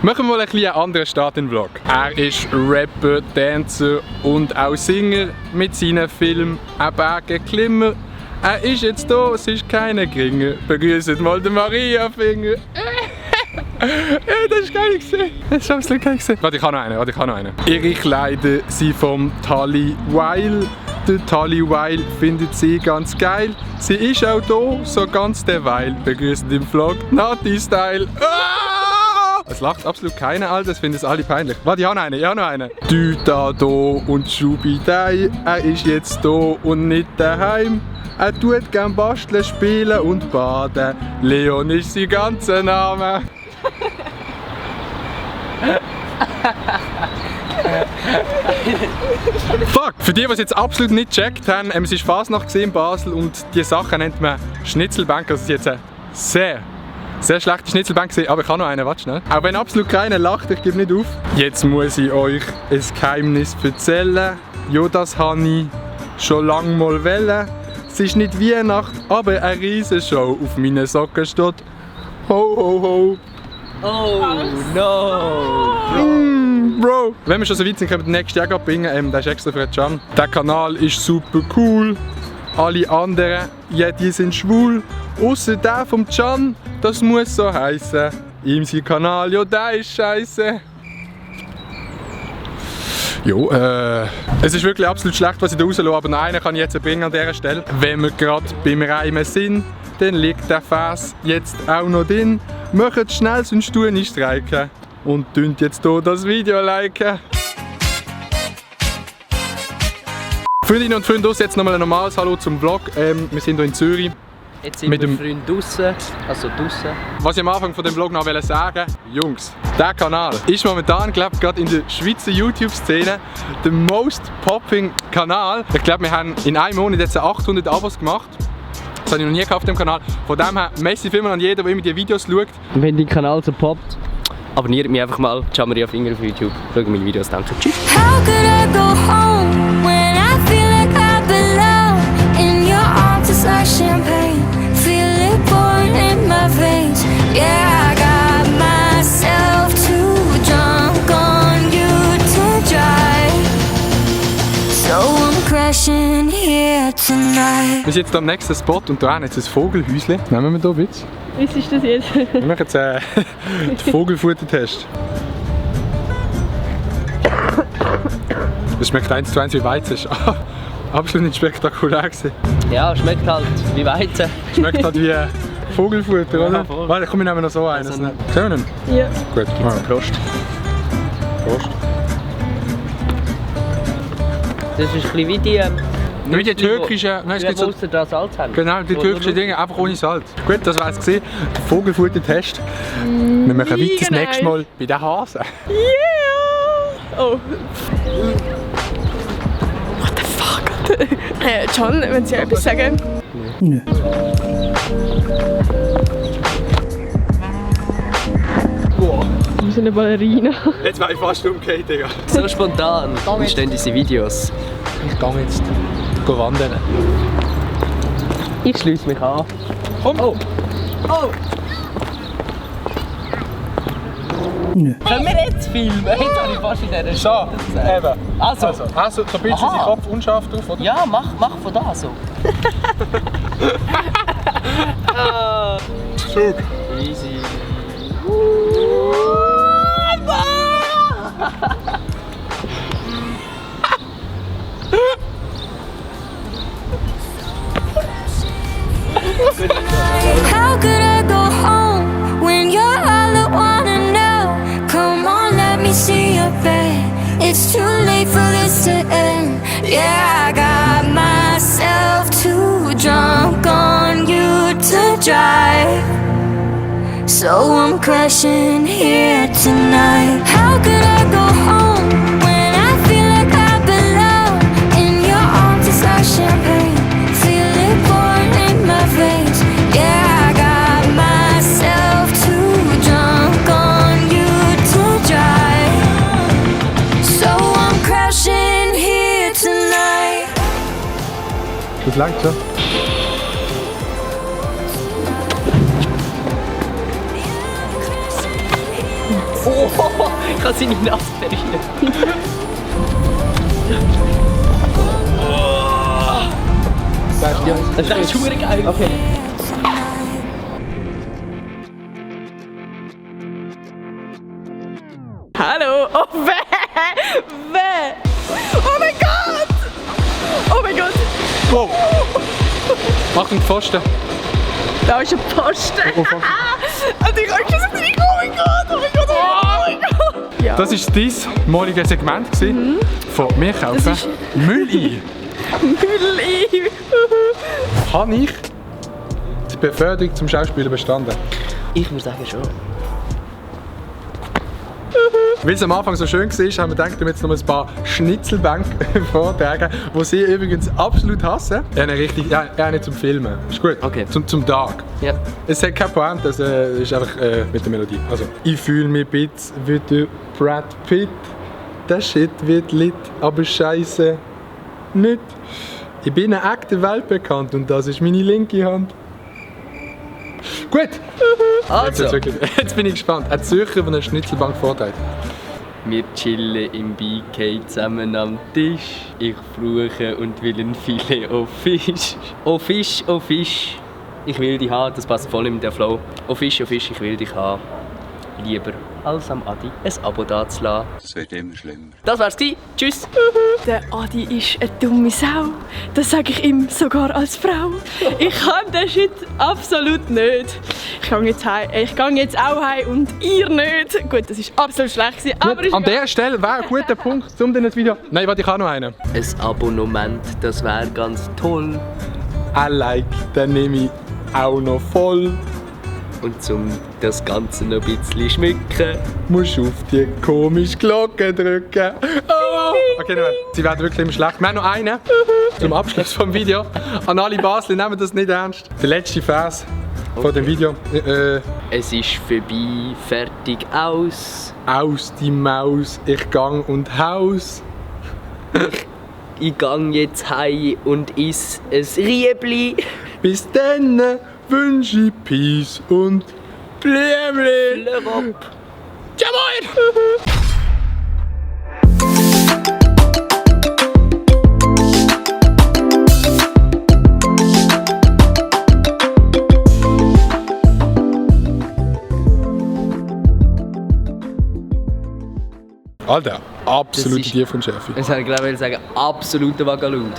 Machen wir mal ein bisschen einen anderen Start in den Vlog. Er ist Rapper, Dancer und auch Singer mit seinen Filmen «Ein Bergeklimmer». Er ist jetzt da, es ist keiner geringer. Begrüßt mal den Maria Finger. Das ist geil gesehen. Das ist absolut geil gesehen. Warte, ich habe noch einen. Ihre Kleider sind vom Tali Weil. Der Tali Weil findet sie ganz geil. Sie ist auch da, so ganz derweil. Begrüßt im Vlog Nati Style. Es lacht absolut keiner, Alter, das finden es alle peinlich. Warte, ich habe noch einen. Düta da und Schubidei, er ist jetzt da und nicht daheim. Er tut gern basteln, spielen und baden. Leon ist sein ganzer Name. Fuck! Für die, die es jetzt absolut nicht gecheckt haben, es ist Fasnacht in Basel und die Sache nennt man Schnitzelbank. Das ist jetzt eine sehr schlechte Schnitzelbank gesehen, aber ich habe noch einen, warte schnell. Auch wenn absolut keiner lacht, ich gebe nicht auf. Jetzt muss ich euch ein Geheimnis erzählen. Ja, das habe ich schon lange mal wollen. Es ist nicht Weihnacht, aber eine Riesenshow. Auf meinen Socken steht Ho ho ho. Oh no! Bro! Wenn wir schon so weit sind, können wir den nächsten Jahr bringen. Der ist extra für den Can. Der Kanal ist super cool. Alle anderen, ja, die sind schwul. Ausser der vom Can, das muss so heißen. Ihm sein Kanal, ja, der ist scheiße. Jo, es ist wirklich absolut schlecht, was ich da rauslasse, aber noch einen kann ich jetzt bringen an dieser Stelle. Wenn wir gerade beim Reimen sind, dann liegt der Vers jetzt auch noch drin. Macht schnell, sonst tue ich streiken. Und tönt jetzt hier das Video liken. Freundinnen und Freunde, jetzt nochmal ein normales Hallo zum Vlog. Wir sind hier in Zürich. Jetzt sind wir Freunde draussen, also draussen. Was ich am Anfang von dem Vlog noch sagen wollte, Jungs, der Kanal ist momentan, glaube ich, gerade in der Schweizer YouTube-Szene der most popping Kanal. Ich glaube, wir haben in einem Monat jetzt 800 Abos gemacht. Das habe ich noch nie auf dem Kanal. Von dem her, merci vielmals an jeden, der immer die Videos schaut. Und wenn dein Kanal so poppt, abonniert mich einfach mal, schaut mir auf Finger auf YouTube, schaut meine Videos, danke, tschüss. How could I go home when I feel like I belong in your arms? It's like champagne, feel it pouring in my veins. Yeah, I got myself too drunk on you to drive, so I'm crashing here tonight. Wir sind jetzt am nächsten Spot und da haben jetzt ein Vogelhäuschen. Nehmen wir hier ein bisschen. Was ist das jetzt? Wir machen jetzt den Vogelfuttertest. Das schmeckt 1 zu 1 wie Weizen. Absolut nicht spektakulär gewesen. Ja, schmeckt halt wie Weizen. Schmeckt halt wie Vogelfutter, oder? Ja, voll. Warte, komm, wir nehmen noch so einen. Also, Sehen wir ihn? Ja. Gut, machen wir. Prost. Prost. Das ist ein bisschen wie die... Wie die türkischen... Nein, es wie gibt so, da Salz haben. genau, die türkischen Dinge, einfach ohne Salz. Gut, das war es gesehen. Der Vogelfutter-Test. Wir machen weiter das nächste Mal bei den Hasen. Yeah! Oh. What the fuck? Can, wenn Sie etwas sagen? Nö. Wir sind eine Ballerina. Jetzt war ich fast umgekehrt, Digga. So spontan entstehen diese Videos. Ich gehe jetzt wandern. Ich schließe mich an. Komm! Oh! Oh! Nö. Können wir jetzt filmen? Jetzt habe ich fast in dieser So, eben. Also. Also, so ein bisschen Aha. seinen Kopf unscharf drauf, oder? Ja, mach von da so. Zug. Easy. How could I go home when you're all I wanna know? Come on, let me see your bed. It's too late for this to end. Yeah, I got myself too drunk on you to drive, so I'm crashing here tonight. How could I go home when I feel like I belong in your arms? It's like champagne, feel it pouring in my veins. Yeah, I got myself too drunk on you to drive, so I'm crashing here tonight. Das langt schon. Oh, Ich habe seine Nase verrissen. Das ist schon geil. Okay. Hallo. Oh, weh. Oh mein Gott. Oh mein Gott. Wow! Mach den Pfosten. Da ist ein Posten. Oh, fuck. Und ich habe schon nicht. Oh mein Gott. Oh mein Gott. Oh mein Gott. Ja. Das war dein maliges Segment von «Wir kaufen Müll ein». Müll ein. Habe ich die Beförderung zum Schauspieler bestanden? Ich würde sagen schon. Weil es am Anfang so schön war, haben wir gedacht, wir jetzt noch ein paar Schnitzelbänke vortragen, die sie übrigens absolut hassen. Ja, nicht zum Filmen. Ist gut. Okay. Zum Tag. Ja. Es hat keine Pointe, es ist einfach mit der Melodie. Also, ich fühle mich ein bisschen wie der Brad Pitt. Der Shit wird lit, aber scheiße nicht. Ich bin ein echter Weltbekannt und das ist meine linke Hand. Gut! Also, Jetzt bin ich gespannt. Ein Zürcher, der eine Schnitzelbank vorträgt. wir chillen im BK zusammen am Tisch. Ich fluche und will ein Filet au Fisch. Oh Fisch, oh Fisch, ich will dich haben. Das passt voll mit der Flow. Oh Fisch, ich will dich haben. Lieber als am Adi ein Abo dazulassen. Es wird immer schlimmer. Das war's. Tschüss. Der Adi ist eine dumme Sau. Das sage ich ihm sogar als Frau. Ich kann den Shit absolut nicht. Ich gehe jetzt heim. Ich gehe jetzt auch heim und ihr nicht. Gut, das war absolut schlecht gewesen, aber Gut, an dieser Stelle wäre ein guter Punkt, um das Video... Nein, warte, ich habe noch einen. Ein Abonnement, das wäre ganz toll. Ein Like, den nehme ich auch noch voll. Und zum das Ganze noch ein bisschen schmücken. Musst auf die komische Glocke drücken. Oh. Okay, nein, sie werden wirklich immer schlecht. Wir haben noch einen zum Abschluss vom Video. An alle Basler, nehmen das nicht ernst. Der letzte Vers von dem Video. Es ist vorbei, fertig, aus. Aus die Maus, ich gang und haus. Ich gang jetzt heim und iss ein Riebli. Bis dann wünsche ich Peace und Blümli. Jawohl! Alter, absolute Das ist- Tiefenschärfe. Ich würde sagen, absoluter Vagalut.